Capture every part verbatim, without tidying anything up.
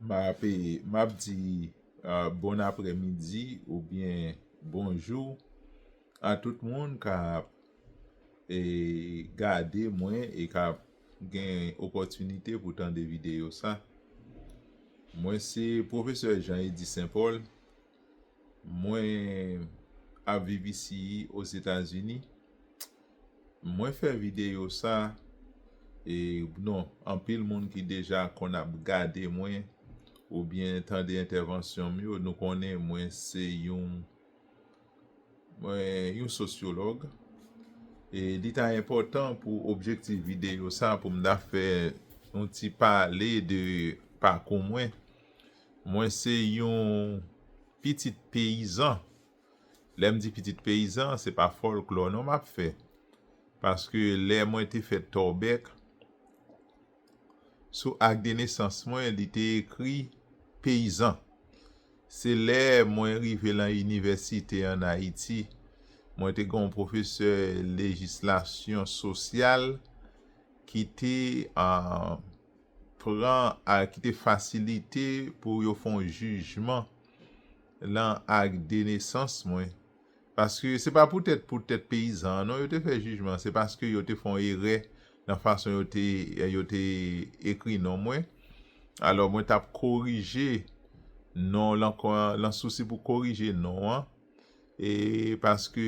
M ap, m ap di, ah, bon aprèmidi oubyen bonjou a tout moun k ap, e, gade mwen e k ap gen opòtinite pou tande videyo sa. Mwen se pwofesè Jean Eddy Saint Paul. Mwen ap viv isi Ozetazini. Mwen fè videyo sa, e non, anpil moun ki deja konn ap gade mwen oubyen tande entèvansyon m yo, nou konnen mwen se yon, mwen, yon sosyològ. E li ta enpòtan pou objektif videyo sa pou m ta fè yon ti pale de pakou mwen. Mwen se yon pitit peyizan. Lè m di pitit peyizan, se pa fòlklò non m ap fè. Paske lè mwen te fèt Tòbèk, sou ak de nesans mwen, li te ekri peyizan. Se lè mwen rive lan inivèsite ann Ayiti, mwen te gen yon pwofesè lejislasyon sosyal ki te, ah, pran, a, ki te fasilite pou yo fè yon jijman lan ak de nesans mwen. Paske se pa poutèt, poutèt peyizan an non yo te fè jijman, se paske yo te fè yon erè nan fason yo te, yo te ekri non mwen. Alò, mwen t ap korije non lan, lan sousi pou korije non an. E paske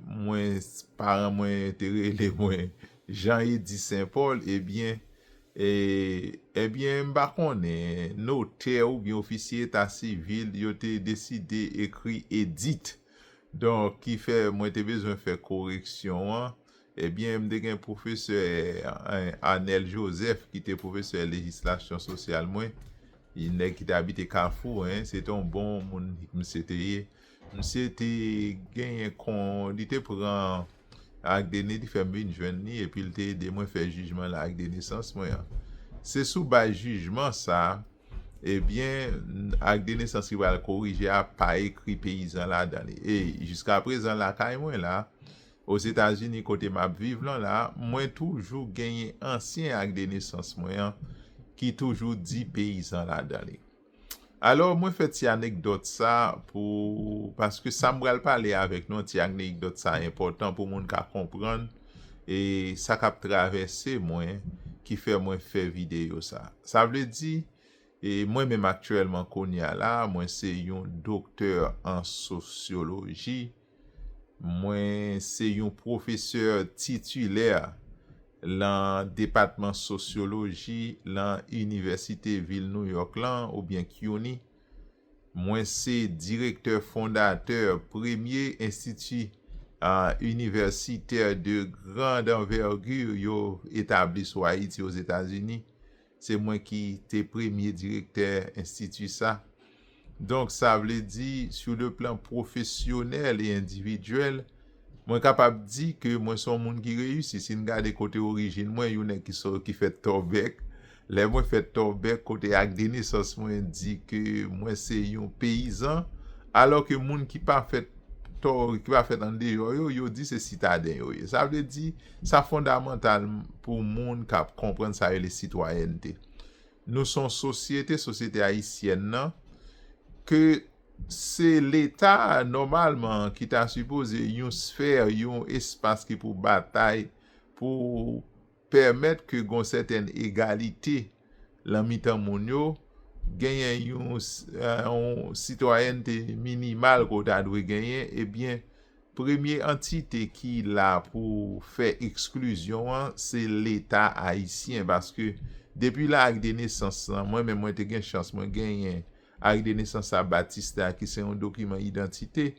mwen, paran mwen te rele mwen Jean Eddy Saint Paul, ebyen, e, ebyen, m pa konnen, notè oubyen ofisye eta sivil, yo te deside ekri Edith. Donk, ki fè mwen te bezwen fè koreksyon an. Ebyen, m te gen pwofesè, eh, Arnel Joseph, ki te pwofesè lejislasyon sosyal mwen. Li nèg ki te abite Kafou, en, se te yon bon moun misye te ye. Misye te genyen kon, li te pran ak de nesans, li fè m vin jwenn li, epi li te ede mwen fè jijman lan ak de nesans mwen an. Se sou baz jijman sa, ebyen, ak de nesans ki pral korije a pa ekri peyizan ladan li. E jiskaprezan, lakay mwen la, Ozetazini kote m ap viv lan la, mwen toujou genyen ansyen ak de nesans mwen an ki toujou di peyizan ladan li. Alò, mwen fè ti anekdòt sa pou, paske sa m pral pale avèk nou, ti anekdòt sa enpòtan pou moun ka konprann, e sa k ap travèse mwen, ki fè mwen fè videyo sa. Sa vle di, e mwen menm aktyèlman kounye a la, mwen se yon doktè an sosyoloji, mwen se yon pwofesè titilè lan depatman sosyoloji lan Inivèsite Vil New York lan, oubyen CUNY. Mwen se direktè fondatè premye enstiti, a, inivèsitè de grande envergure yo etabli sou Ayiti, Ozetazini. Se mwen ki te premye direktè enstiti sa. Donk, sa vle di, sou le plan pwofesyonèl e endividyèl, mwen kapab di ke mwen se yon moun ki reyisi. Si n gade kote orijin mwen, yon nèg ki sò, ki fèt Tòbèk. Lè mwen fèt Tòbèk, kote ak de nesans mwen di ke mwen se yon peyizan, alò ke moun ki pa fèt Tò, ki pa fèt andeyò yo, yo di se sitaden yo ye. Sa vle di, sa fondamantal pou moun k ap konprann sa rele sitwayènte. Nou se yon sosyete, sosyete ayisyèn nan, ke se Leta, nòmalman, ki ta sipoze yon sfè, yon espas ki pou batay, pou pèmèt ke gon sètèn egalite lan mitan moun yo, genyen yon s-, eh, yon sitwayènte minimal ke w ta dwe genyen, ebyen, premye antite ki la pou fè eksklizyon an, se Leta ayisyen, paske depi la ak de nesans lan, mwen menm mwen te gen chans, mwen genyen ak de nesans sa Batista, ki se yon dokiman idantite,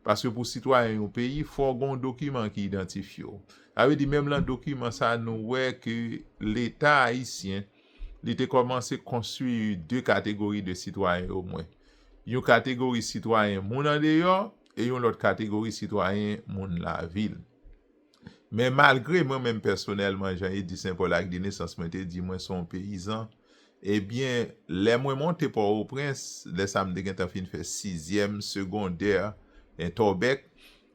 paske pou sitwayen yon peyi, fò w gen yon dokiman ki idantifye w. Sa vle di, menm lan dokiman sa, nou wè ke Leta ayisyen, li te kòmanse konstwi de kategori de sitwayen omwen. Yon kategori sitwayen moun andeyò e yon lòt kategori sitwayen moun lavil. Men malgre mwen menm pèsonèlman, Jean Eddy Saint Paul ak de nesans mwen te di mwen se yon peyizan, ebyen, lè mwen monte Pòtoprens, lè sa m te gentan fin fè sizyèm segondè, en, Tòbèk,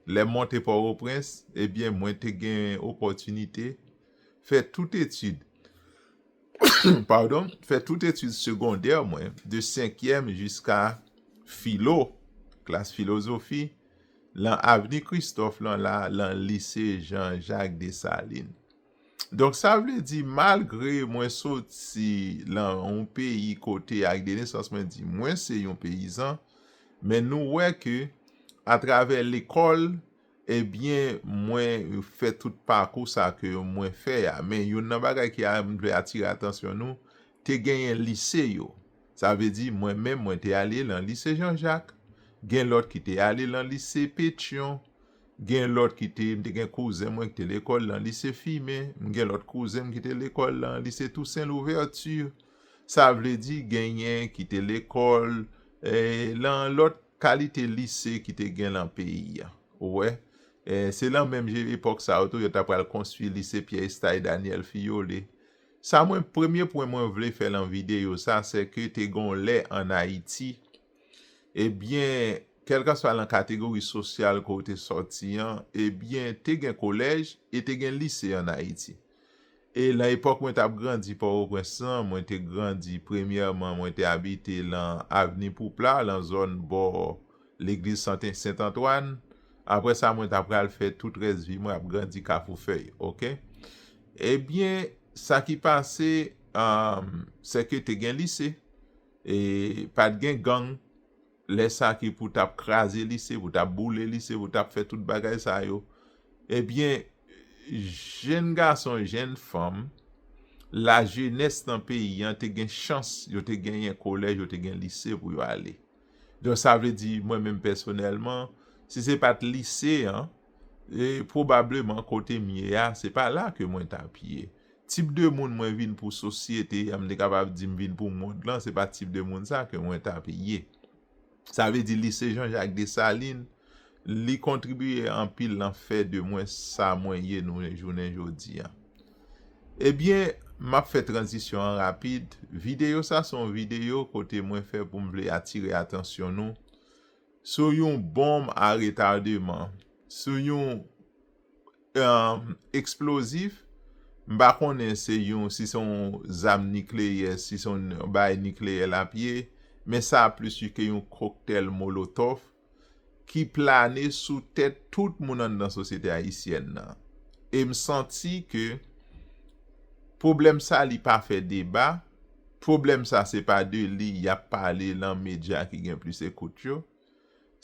lè m monte Pòtoprens, ebyen, mwen te gen opòtinite fè tout etid padon, fè tout etid segondè mwen, de senkyèm jiska filo, klas filozofi, lan Avni Kristòf lan la, lan lise Jean Jacques Dessalines. Donk, sa vle di, malgre mwen soti lan yon peyi kote ak de nesans mwen di mwen se yon peyizan, men nou wè ke atravè lekòl, ebyen, mwen fè tout pakou sa ke mwen fè a. Men youn nan bagay ki a, m vle atire atansyon nou, te genyen lise yo. Sa vle di, mwen menm, mwen te ale lan lise Jean Jacques. Gen lòt ki te ale lan lise Pétion. Gen lòt ki te, m te gen kouzen mwen ki te lekòl lan lise Fimen. M gen lòt kouzen m ki te lekòl lan lise Toussaint Louverture. Sa vle di, genyen ki te lekòl, eh, lan lòt kalite lise ki te gen lan peyi a. Ou wè? Eh, se lan menm je epòk sa yo tou, yo ta pral konstwi lise Pierre Estaille Daniel Fiolet. Sa mwen, premye pwen mwen vle fè lan videyo sa, se ke te gon lè ann Ayiti, ebyen, kèlkanswa lan kategori sosyal ke w te sòti an, ebyen, te gen kolèj e te gen lise ann Ayiti. E lan epòk mwen t ap grandi Pòtoprens lan, mwen te grandi, premyèman, mwen te abite lan Avni Pouplar, lan zòn bò legliz Sant, Sent Antwàn. Apre sa, mwen t ap pral fè tout rès vi mwen ap grandi Kafou Fèy, oke? Ebyen, sa ki pase, um, se ke te gen lise. E pa t gen gang. Lè sa ki pou t ap kraze lise, pou t ap boule lise, pou t ap fè tout bagay sa yo. Ebyen, jenn gason, jenn fanm, lajenès nan peyi an te gen chans, yo te genyen kolèj, yo te gen lise pou yo ale. Donk, sa vle di, mwen menm pèsonèlman, si se pa t lise an, e, pwobableman kote m ye a, se pa la ke mwen t ap ye. Tip de moun mwen vin pou sosyete an, m te kapab di m vin pou mond lan, se pa tip de moun sa ke mwen t ap ye. Sa vle di lise Jean Jacques Dessalines, li kontribiye anpil lan fè de mwen sa mwen ye nou jounen jodi a. Ebyen, m ap fè tranzisyon an rapid. Videyo sa se yon videyo kote mwen fè pou m vle atire atansyon nou sou yon bonm a retademan, sou yon, um, eksplozif. M pa konnen se yon, si se yon zam nikleyè, si se yon bagay nikleyè l ap ye, men sa plis ke yon koktèl molotòf ki plane sou tèt tout moun anndan sosyete ayisyèn nan. E m santi ke pwoblèm sa li pa fè deba, pwoblèm sa se pa de li y ap pale lan medya ki gen plis ekout yo,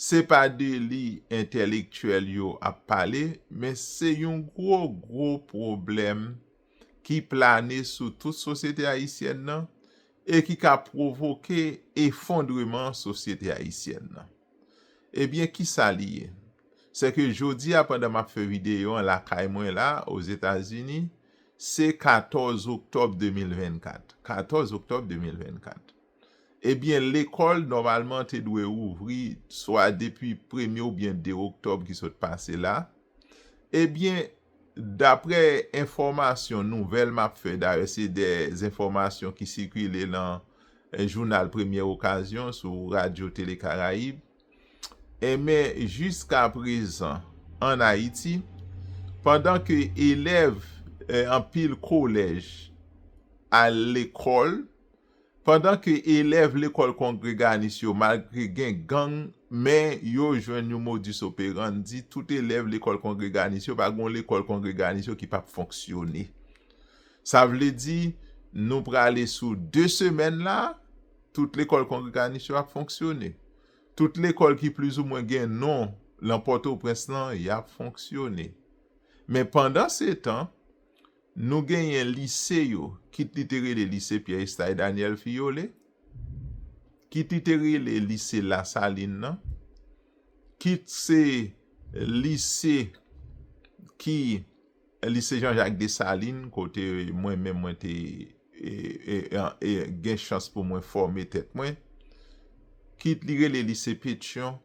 se pa de li entèlektyèl yo ap pale, men se yon gwo, gwo pwoblèm ki plane sou tout sosyete ayisyèn nan e ki ka pwovoke efondreman sosyete ayisyèn nan. Ebyen, kisa li ye? Se ke jodi a, pandan m ap fè videyo an lakay mwen la, Ozetazini, se katòz oktòb de mil vennkat. Katòz oktòb de mil vennkat. Ebyen, lekòl nòmalman te dwe ouvri swa depi premye oubyen de oktòb ki sot pase la. Ebyen, daprè enfòmasyon, nouvèl m ap fè, dayè se de enfòmasyon ki sikile lan, eh, jounal Premyè Okazyon sou Radyo Tele Karayib. Enben, jiskaprezan, ann Ayiti, pandan ke elèv, eh, anpil kolèj al lekòl, pandan ke elèv lekòl kongreganis yo, malgre gen gang, men yo jwenn yon modus operandi, tout elèv lekòl kongreganis yo, pa gen yon lekòl kongreganis yo ki p ap fonksyone. Sa vle di, nou prale sou de semèn la, tout lekòl kongreganis yo ap fonksyone. Tout lekòl ki plizoumwen gen non lan Pòtoprens lan, y ap fonksyone. Men pandan se tan, nou genyen lise yo, kit li te rele lise Pierre Estaille Daniel Fiolet, kit li te rele lise Lasalin nan, kit se lise ki, lise Jean Jacques Dessalines, kote mwen menm mwen te, e, e, e, e, gen chans pou mwen fòme tèt mwen, kit li rele lise Pétion,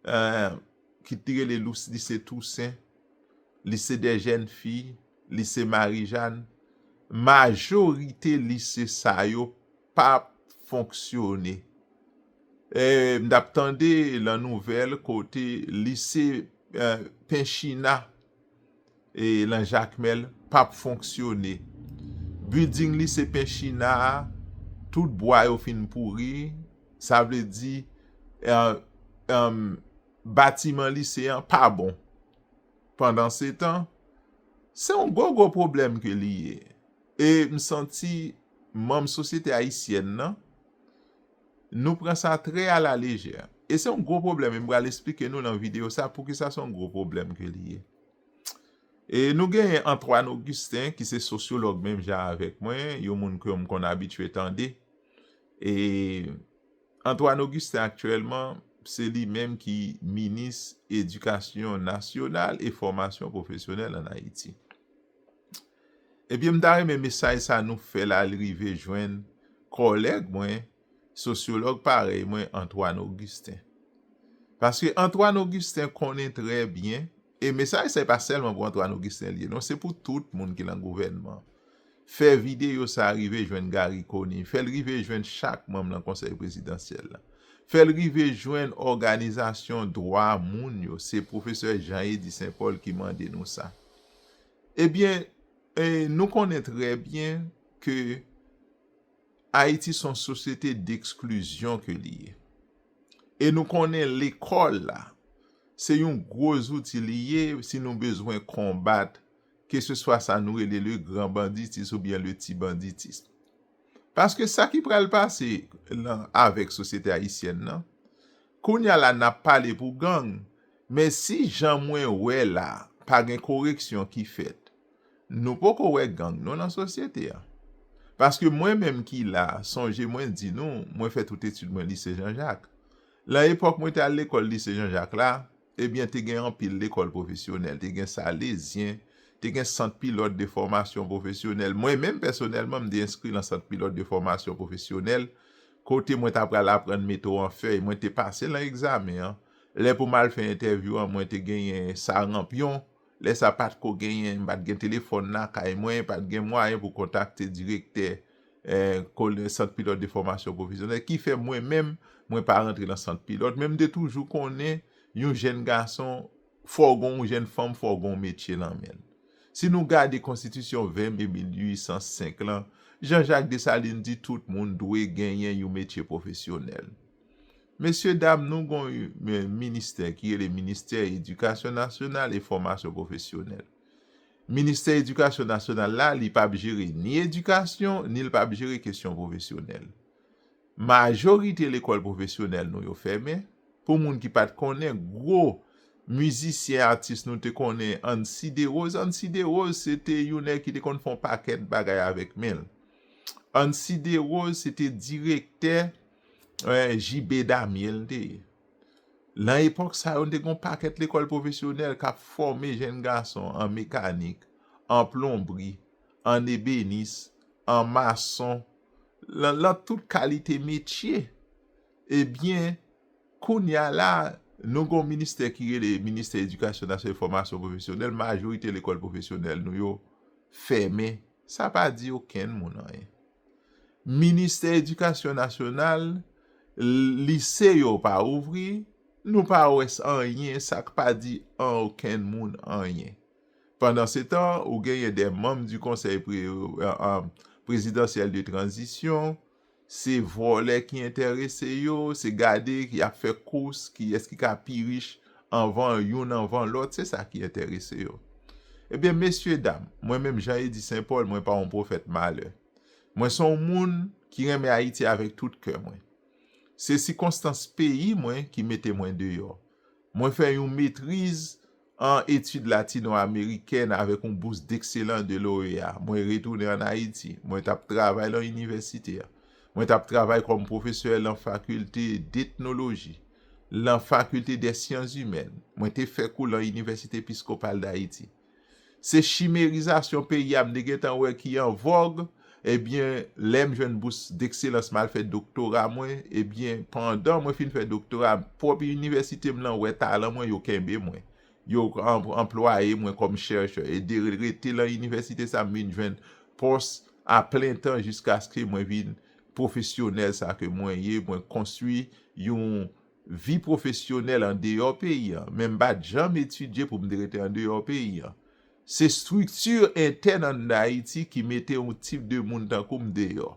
eh, kit li rele lous-, lise Tousen, lise dè jèn fi, lise Marijàn, majorite lise sa yo p ap fonksyone. Eh, n ap tande lan nouvèl kote lise, eh, Penchina, e lan Jakmèl p ap fonksyone. Building lise Penchina a, tout bwa yo fin pouri, sa vle di, eh, eh, batiman lise an pa bon. Pandansetan, se yon gwo, gwo pwoblèm ke li ye. E m santi manm sosyete ayisyèn nan, nou pran sa trè a la lejè. E se yon gwo pwoblèm, e m pral esplike nou nan videyo sa poukisa se yon gwo pwoblèm ke li ye. E nou genyen Antoine Augustin, ki se sosyològ menm jan avèk mwen, yon moun ke m konn abitye tande. E Antoine Augustin aktyèlman, se li menm ki minis edikasyon nasyonal e fòmasyon pwofesyonèl ann Ayiti. Ebyen, m ta renmen mesaj sa nou fè la, l rive jwenn kòlèg mwen, sosyològ parèy mwen, Antoine Augustin. Paske Antoine Augustin konnen trè byen, e mesaj sa e pa sèlman pou Antoine Augustin li ye, non, se pou tout moun ki nan gouvènman. Fè videyo sa rive jwenn Garry Conille, fè l rive jwenn chak manm nan Konsèy Prezidansyèl la. Fè l rive jwenn òganizasyon dwa moun yo, se pwofesè Jean Eddy Saint Paul ki mande nou sa. Ebyen, e, nou konnen trè byen ke Ayiti se yon sosyete deksklizyon ke li ye. E nou konnen lekòl la, se yon gwo zouti li ye si nou bezwen konbat, keseswa sa nou rele le grand banditisme oubyen le ti banditisme. Paske sa ki pral pase lan avèk sosyete ayisyèn nan, kounye a la n ap pale pou gang, men si jan mwen wè la, pa gen koreksyon ki fèt, nou poko wè gang non nan sosyete a. Paske mwen menm ki la, sonje mwen di nou, mwen fè tout etid mwen lise Jan Jak. Lan epòk mwen te al lekòl lise Jan Jak la, ebyen te gen anpil lekòl pwofesyonèl, te gen Salezyen, te gen sant pilòt de fòmasyon pwofesyonèl. Mwen menm pèsonèlman, m te enskri lan sant pilòt de fòmasyon pwofesyonèl, kote mwen ta pral aprann meto an fèy, mwen te pase lan egzamen an. Lè pou m al fè entèvyou an, mwen te genyen saranpyon. Lè sa pa t ko genyen, m pa t gen telefòn lakay mwen, pa t gen mwayen pou kontakte direktè, eh, kole-, sant pilòt de fòmasyon pwofesyonèl, ki fè mwen menm, mwen pa rantre lan sant pilòt, men m te toujou konnen yon jèn gason, fò w gon, yon jèn fanm, fò w gon metye lan men l. Si nou gade konstitisyon ven me mil uit san senk lan, Jean Jacques Dessalines di tout moun dwe genyen yon metye pwofesyonèl. Mesye dam, nou gon yon ministè ki rele Ministè Edikasyon Nasyonal e Fòmasyon Pwofesyonèl. Ministè Edikasyon Nasyonal la, li p ap jere ni edikasyon, ni l p ap jere kesyon pwofesyonèl. Majorite lekòl pwofesyonèl nou yo fèmen. Pou moun ki pa t konnen, gwo mizisyen, atis nou te konnen, Ancy Desroses. Ancy Desroses, se te yon nèg ki te konn fè yon pakèt bagay avèk men l. Ancy Desroses, se te direktè, eh, J B Damier, l te ye. Lan epòk sa yo, n te gen yon pakèt lekòl pwofesyonèl k ap fòme jèn gason an mekanik, an plonbri, an ebenis, an mason, lan, lan tout kalite metye. Ebyen, kounye a la, nou gen yon ministè ki rele Ministè Edikasyon Nasyonal e Fòmasyon Pwofesyonèl, majorite lekòl pwofesyonèl nou yo fèmen. Sa pa di okenn moun anyen. Ministè Edikasyon Nasyonal, l-, lise yo pa ouvri, nou pa wè s-, anyen, sa k pa di an okenn moun anyen. Pandansetan, ou genyen de manm di konsèy pre-, eh, eh, prezidansyèl de tranzisyon, se vòlè ki enterese yo, se gade y ap fè kous, kiyès ki ka pi rich anvan youn anvan lòt, se sa ki enterese yo. Ebyen, mesye dam, mwen menm Jean Eddy Saint Paul, mwen pa yon pwofèt malè. Mwen se yon moun ki renmen Ayiti avèk tout kè mwen. Se sikonstans peyi mwen ki mete mwen deyò. Mwen fè yon metriz an etid latino-amerikèn avèk yon bous dekselans de l'O E A. Mwen retounen ann Ayiti. Mwen t ap travay lan inivèsite a. Mwen t ap travay kòm pwofesè lan fakilte detnoloji, lan fakilte dè syans imèn. Mwen te fè kou lan Inivèsite Episkopal d Ayiti. Se chimerizasyon peyi a m te gentan wè ki an vòg. Ebyen, lè m jwenn bous dekselans, m al fè doktora mwen, ebyen, pandan mwen fin fè doktora, pwòp inivèsite m lan wè talan mwen, yo kenbe mwen. Yo an-, anplwaye mwen kòm chèchè. E de rete lan inivèsite sa, m vin jwenn pòs a plen tan jiskaske mwen vin pwofesyonèl sa ke mwen ye, mwen konstwi yon vi pwofesyonèl andeyò peyi a. Men m pa t janm etidye pou m te rete andeyò peyi a. Se estrikti entèn ann Ayiti ki mete yon tip de moun tankou m deyò.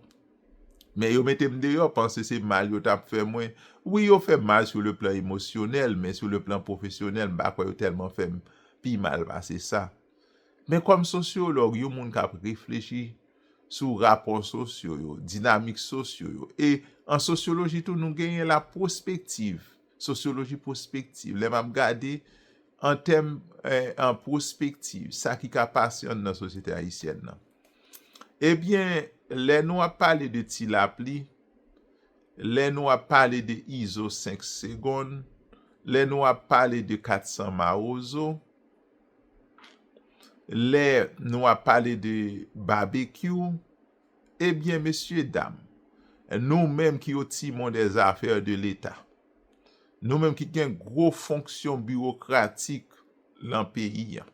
Men yo mete m deyò, panse se mal yo t ap fè mwen. Wi, yo fè m mal sou le plan emosyonèl, men sou le plan pwofesyonèl, m pa kwè yo tèlman fè m pi mal pase sa. Men kòm sosyològ, yon moun k ap reflechi sou rapò sosyo yo, dinamik sosyo yo. E an sosyoloji tou, nou genyen la pwospektiv, sosyoloji pwospektiv. Lè m ap gade an tèm, eh, an pwospektiv, sa ki ka pase anndan sosyete ayisyèn nan. Ebyen, lè nou ap pale de Ti Lapli, lè nou ap pale de Izo senk segonn, lè nou ap pale de kat san Mawozo, lè nou ap pale de Babekyou, ebyen, mesye dam, nou menm ki yo timon dè zafè de Leta, nou menm ki gen gwo fonksyon biwokratik lan peyi a,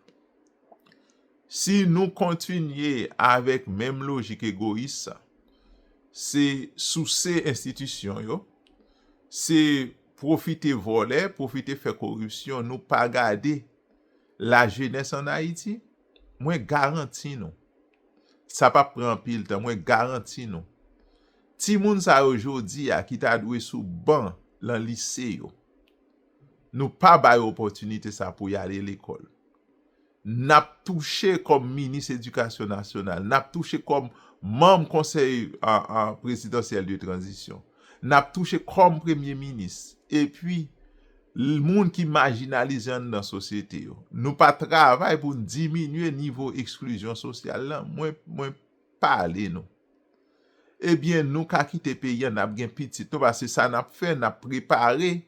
si nou kontinye avèk menm lojik egoyis sa, se souse enstitisyon yo, se pwofite vòlè, pwofite fè koripsyon, nou pa gade lajenès ann Ayiti, mwen garanti nou, sa p ap pran anpil tan, mwen garanti nou, timoun sa yo jodi a ki ta dwe sou ban lan lise yo, nou pa ba yo opòtinite sa pou y ale lekòl. N ap touche kòm minis edikasyon nasyonal, n ap touche kòm manm konsèy a, a, prezidansyèl de tranzisyon, n ap touche kòm premye minis, epi l-, moun ki majinalize anndan sosyete yo. Nou pa travay pou n diminye nivo eksklizyon sosyal lan. Mwen, mwen pale nou. Ebyen, nou ka kite peyi a, n ap gen pitit nou, paske sa n ap fè, n ap prepare,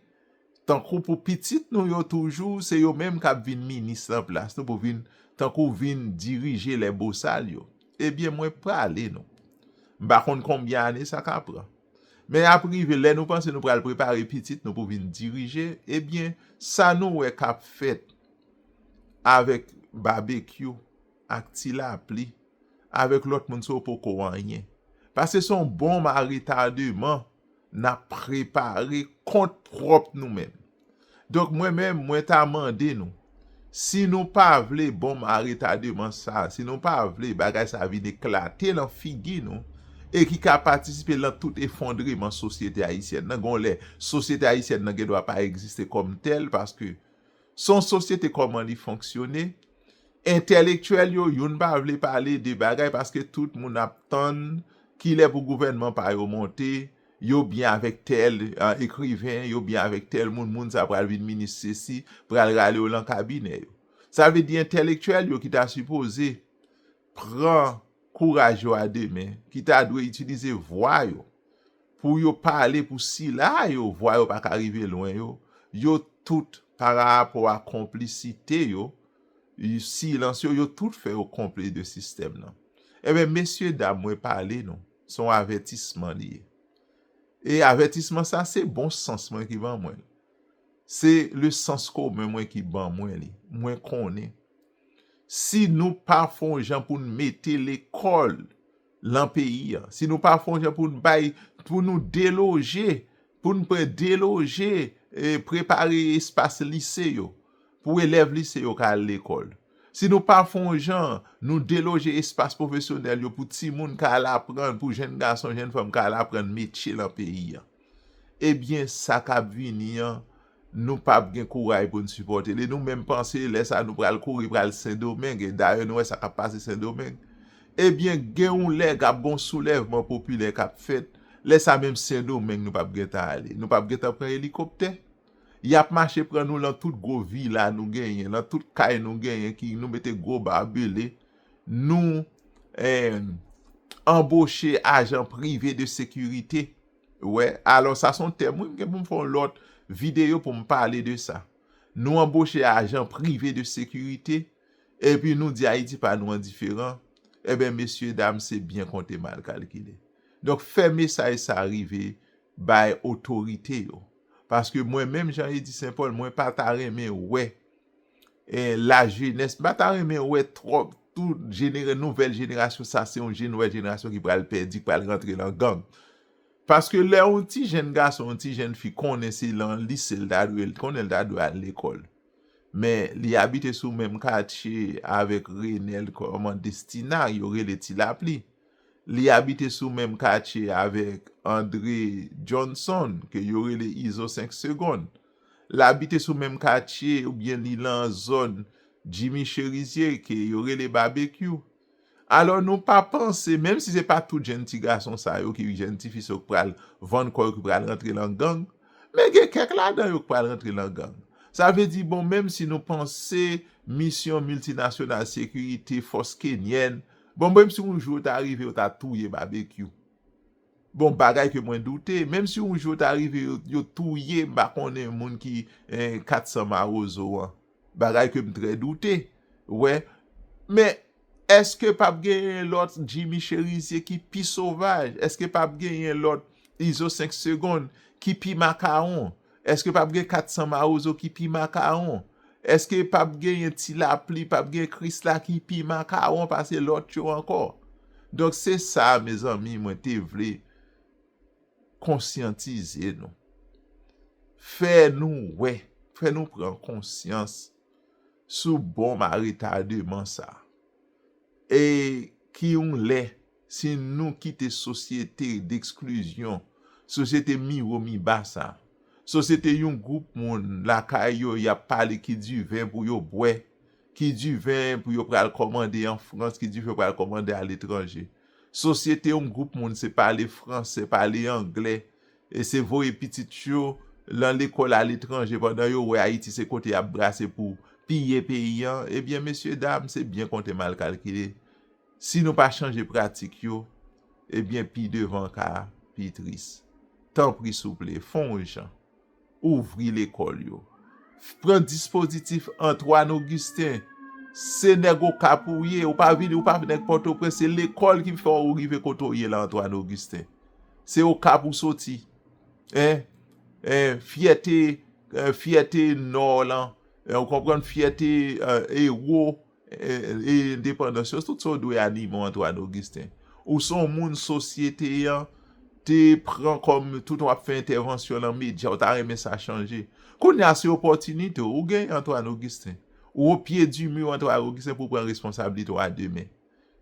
tankou pou pitit nou yo toujou, se yo menm k ap vin minis lan plas nou, pou vin, tankou vin dirije lè bosal yo. Ebyen, mwen pale nou. M pa konn konbyen ane sa ka pran. Men ap rive, lè nou panse nou pral prepare pitit nou pou vin dirije, ebyen, sa nou wè k ap fèt avèk Babekyou ak Ti Lapli, avèk lòt moun sa yo poko anyen. Paske se yon bonm a retademan n ap prepare kont pwòp nou menm. Donk, mwen menm, mwen ta mande nou, si nou pa vle bonm a retademan sa, si nou pa vle bagay sa vin eklate lan figi nou, e ki ka patisipe lan tout efondreman sosyete ayisyèn nan, gon lè, sosyete ayisyèn nan gen dwa pa egziste kòm tèl, paske se yon sosyete kòman li fonksyone, entèlektyèl yo, youn pa vle pale de bagay paske tout moun ap tann kilè pou gouvènman pa yo monte, yo byen avèk tèl, ah, ekriven, yo byen avèk tèl moun, moun sa pral vin minis sesi, pral rale yo lan kabinè yo. Sa vle di entèlektyèl yo ki ta sipoze pran kouraj yo a de men, ki ta dwe itilize vwa yo pou yo pale pou sila yo, vwa yo pa ka rive lwen yo, yo tout, pa rapò a konplisite yo, silans yo, yo tout fè yo konplis de sistèm nan. Ebyen, mesye dam, mwen pale nou, se yon avètisman li ye. E avètisman sa, se bon sans mwen ki ban mwen l. Se le sens commun mwen ki ban mwen li. Mwen konnen. Si nou pa fè yon jan pou n mete lekòl lan peyi a, si nou pa fè yon jan pou n bay, pou nou deloje, pou n pre-, deloje, e prepare espas lise yo, pou elèv lise yo ka al lekòl. Si nou pa fè yon jan, nou deloje espas pwofesyonèl yo pou timoun ka al aprann, pou jèn gason, jèn fanm ka al aprann metye lan peyi a. Ebyen, sa k ap vini an, nou p ap gen kouray pou n sipòte l. E nou menm panse, lè sa nou pral kouri, pral Sendomeng. E dayè, nou wè sa k ap pase Sendomeng. Ebyen, gen yon lè k ap gen yon soulèvman popilè k ap fèt. Lè sa menm Sendomeng, nou p ap gentan ale. Nou p ap gentan pran elikoptè. Y ap mache pran nou lan tout gwo vila nou genyen, lan tout kay nou genyen, ki nou mete gwo babele. Nou, eh, anboche ajan prive de sekirite. Wè, alò sa se yon tèm, wi, m gen pou m fè yon lòt videyo pou m pale de sa. Nou anboche ajan prive de sekirite, epi nou di Ayiti pa nou an diferan. Ebyen, mesye dam, se byen konte mal kalkile. Donk, fè mesaj sa rive bay otorite yo. Paske mwen menm, Jean Eddy Saint Paul, mwen pa ta renmen wè, eh, lajenès, m pa ta renmen wè twòp, tout jenera-, nouvèl jenerasyon sa, se yon je-, nouvèl jenerasyon ki pral pèdi, ki pral rantre lan gang. Paske lè yon ti jèn gason, yon ti jèn fi konnen se lan lise l ta dwe, konnen l ta dwe al lekòl. Men li abite sou menm katye avèk Renel kòman Destina, yo rele Ti Lapli. Li abite sou menm katye avèk André Johnson, ke yo rele Izo senk segonn. L abite sou menm katye oubyen li lan zòn Jimmy Cherizier, ke yo rele Babekyou. Alò, nou pa panse, menm si se pa tout jèn ti gason sa yo ki jèn ti fi sa yo k pral vann kò yo, ki pral rantre lan gang, men gen kèk ladan yo k pral rantre lan gang. Sa vle di, bon, menm si nou panse misyon miltinasyonal sekirite, fòs kenyèn, bon, menm si yon jou yo ta rive, yo ta touye Babekyou. Bon, bagay ke mwen doute, menm si yon jou yo ta rive, yo, yo touye, m pa konnen moun ki, eh, kat san Mawozo an. Bagay ke m trè doute. Wè. Men, èske p ap genyen lòt Jimmy Cherizier ki pi sovaj? Èske p ap genyen lòt Izo senk segonn ki pi makawon? Èske p ap gen kat san Mawozo ki pi makawon? Èske p ap genyen Ti Lapli, p ap gen Krisla ki pi makawon pase lòt yo ankò? Donk, se sa, mezanmi, mwen te vle konsyantize nou. Fè nou wè, fè nou pran konsyans sou bonm a retademan sa. E ki yon lè, si nou kite sosyete deksklizyon, sosyete miwo miba sa, sosyete yon gwoup moun lakay yo, y ap pale ki diven pou yo bwè, ki diven pou yo pral kòmande an Frans, ki diven pral kòmande aletranje. Sosyete yon gwoup moun se pale fransè, pale anglè, e se voye pitit yo lan lekòl aletranje pandan yo wè Ayiti se kote y ap brase pou piye peyi an, ebyen, mesye dam, se byen konte mal kalkile. Si nou pa chanje pratik yo, ebyen, pi devan ka pi tris. Tanpri, souple, fè yon jan. Ouvri lekòl yo. Pran dispozitif Antoine Augustin. Se nèg Okap ou ye, ou pa vini, ou pa nèg Pòtoprens, se lekòl ki fè w rive kote w ye la, Antoine Augustin. Se Okap ou soti. En, en, fyète, en, fyète Nò lan, en, ou konprann, fyète, en, ewo, e, e endepandans yo, tout sa w dwe anime w, Antoine Augustin. Ou se yon moun sosyete an te pran kòm tout w ap fè entèvansyon lan medya, ou ta renmen sa chanje. Kounye a se opòtinite w, ou genyen Antoine Augustin. Ou o pye di mi Antoine Augustin pou pran responsablite w a demen.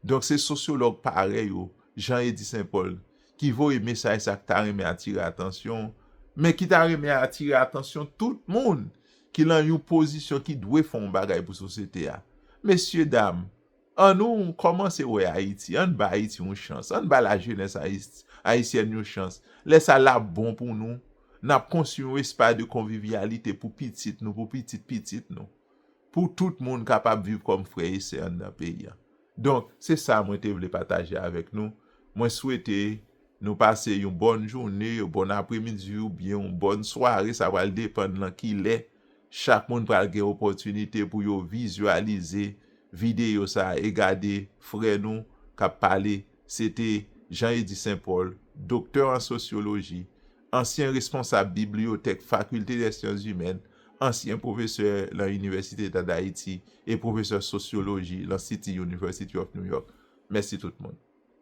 Donk se sosyològ parèy ou, Jean Eddy Saint Paul, ki voye mesaj sa k ta renmen atire atansyon, men ki ta renmen atire atansyon tout moun ki lan yon pozisyon ki dwe fè yon bagay pou sosyete a. Mesye dam, annou kòmanse wè Ayiti, ann ba Ayiti yon chans, ann ba lajenès ayis-, ayisyèn yon chans. Lè sa l ap bon pou nou, n ap konstwi yon espas de konvivyalite pou pitit nou, pou pitit pitit nou, pou tout moun kapab viv kòm frè e sè anndan peyi a. Donk, se sa mwen te vle pataje avèk nou. Mwen swete nou pase yon bòn jounen, yon bòn apremidi oubyen yon bòn sware, sa pral depann lan ki lè chak moun pral gen opòtinite pou yo vizyalize videyo sa a e gade frè nou k ap pale. Se te Jean Eddy Saint Paul, doktè an sosyoloji, ansyen responsab bibliyotèk Fakilte dè Syans Imèn, ansyen pwofesè lan Inivèsite Deta d Ayiti e pwofesè sosyoloji lan City University of New York. Mèsi tout moun.